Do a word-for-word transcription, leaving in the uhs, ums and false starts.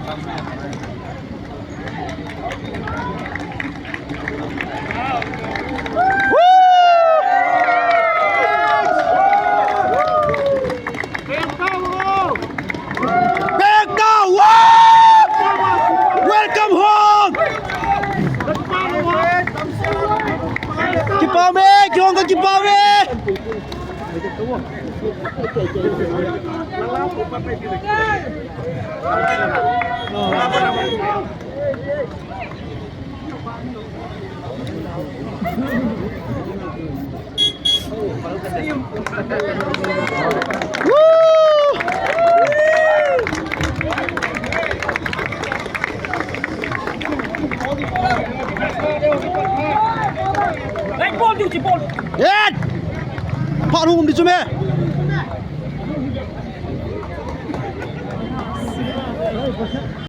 Welcome home! Kipah me, kihong ka kipah me. Hey, ball, duty ball. Hey! Pha hung um di chu me.